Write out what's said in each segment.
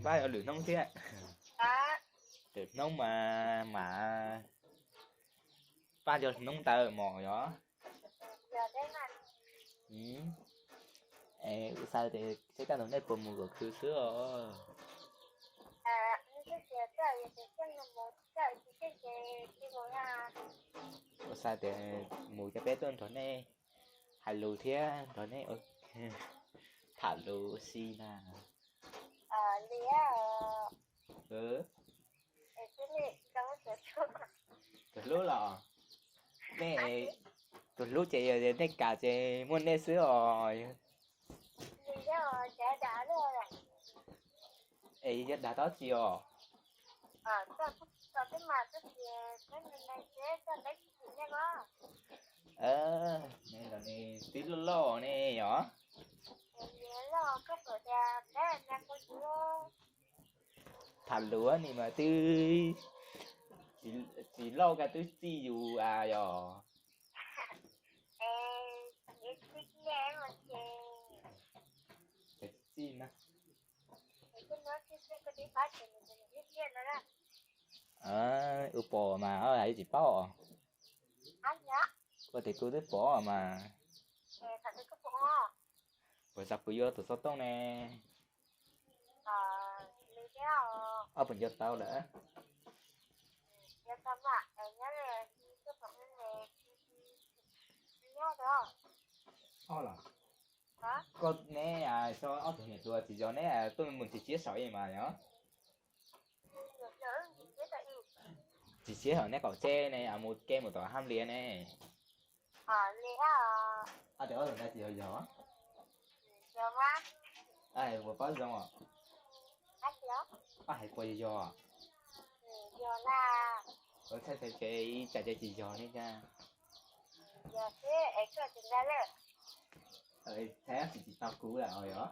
Pab yog lwm hnub thiab. Lwm hnub mas mam pab yog hnub ntawd mos yog. Es kuv xav tias seb kaj ntug nej puas mus kom khwv xwb os. Kuv xav tias mus coj peb tuaj nrog nej hais lus thiab nrog nej tham lus ua si na. Tus hlub los, nej, tus hlub ces yog nej kam ces muaj nej xwb os. Es yog dag dab tsi os? Twb loj loj ne yog. Tham lus ni mas twb tsis loj koj twb txij yus a yog. Tsis txij na. Ua pom mas yus tsis paub. Ua tias kuv twb pom mas. Puas xav kuv yuav tus xov tooj ne? Ob puas nco tau lawm? Koj neb, ob tug niam hluas tsis yog neb tuaj mus txiav tsiab saum ib mas yog? Txiav tsiab saum neb qaum tsev ne, mus ke mus tom Hab Lias ne. Ob tug ntawd tsis yog yog? Puas paub zoo os? Hais puas yog yog? Txhais txhais ces ib tsam ces tsis yog ne cas. Txhais tsis tsis tau kuv lawm os yog.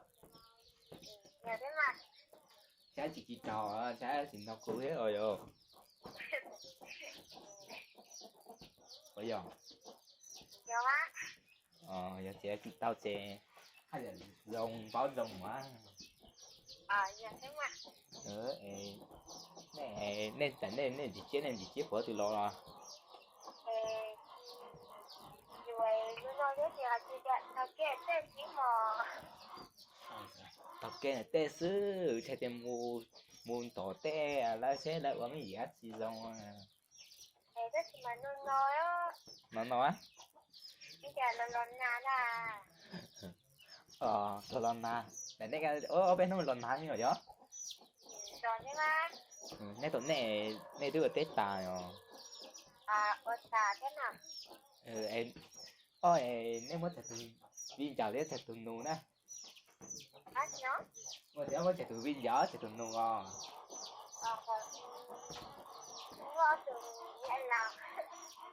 Txhais tsis tsis tau, txhais tsis tau kuv thiab os yog. Ua yog, yog txiav tsis tau ces haj yam zoo paub zoo mas. Nej, nej txiav tsiab, nej txiav tsiab puas tau los los? Taug kev ntawm tej xwb, txhais tias mus ntom tej lawv seb lawv ua me ntsis dab tsi zoo. No no. Los los nag, nej ob peb hnub los nag li os yog? Neb tom nej, nej twb ua teb tas os? Os, nej muab txhais tus viv ncaus thiab txhais tus nus na. Ua tias muab txhais tus viv ncaus txhais tus nus os.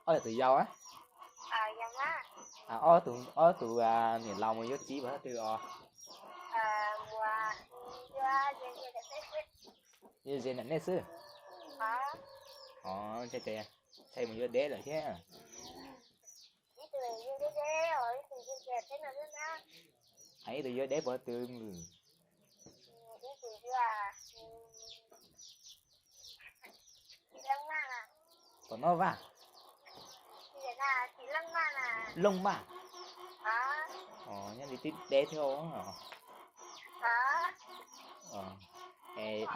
Ob tug yau, ob tug niam laus mus yuav txiv puas tau twg os? Yuav ze ntawm nej xwb. Os, ntshai mus yuav deb lawm thiab. Hais ib tug yuav deb puas tau twg mus? Tom no Vaj. Looj Vaj. Os, nyob li twb deb thiab os. Es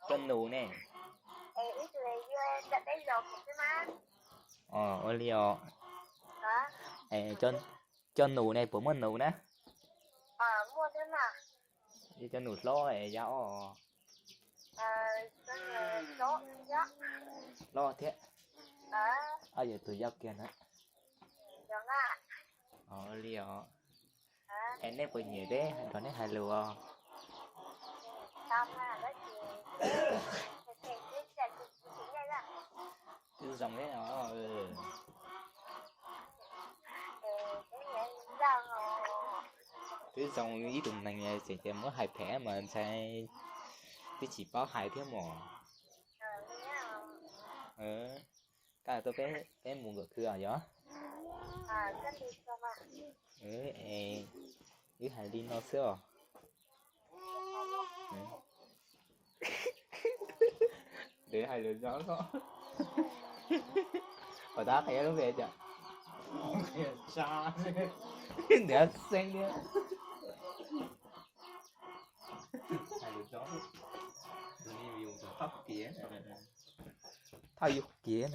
cov nus ne? Os, ua li os. Cov nus ne puas muaj nus na? Cov nus hlob es yog os? Hlob thiab. Yog tus yau kiag na. Ua li os. Es nej puas nyiam peb nrog nej hais lus os? Twb zoo thiab os. Twb zoo ib tug neeg tseem tias muab hais phem mas ntshai twb tsis paub hais thiab mos. Kaj tuaj peb mus kom khwv os yog? Wb hais li no xwb os. Hais lus zoo. Ua tab qhia lub npe tias, ntiav xeeb thiab. Thauj yug kiv.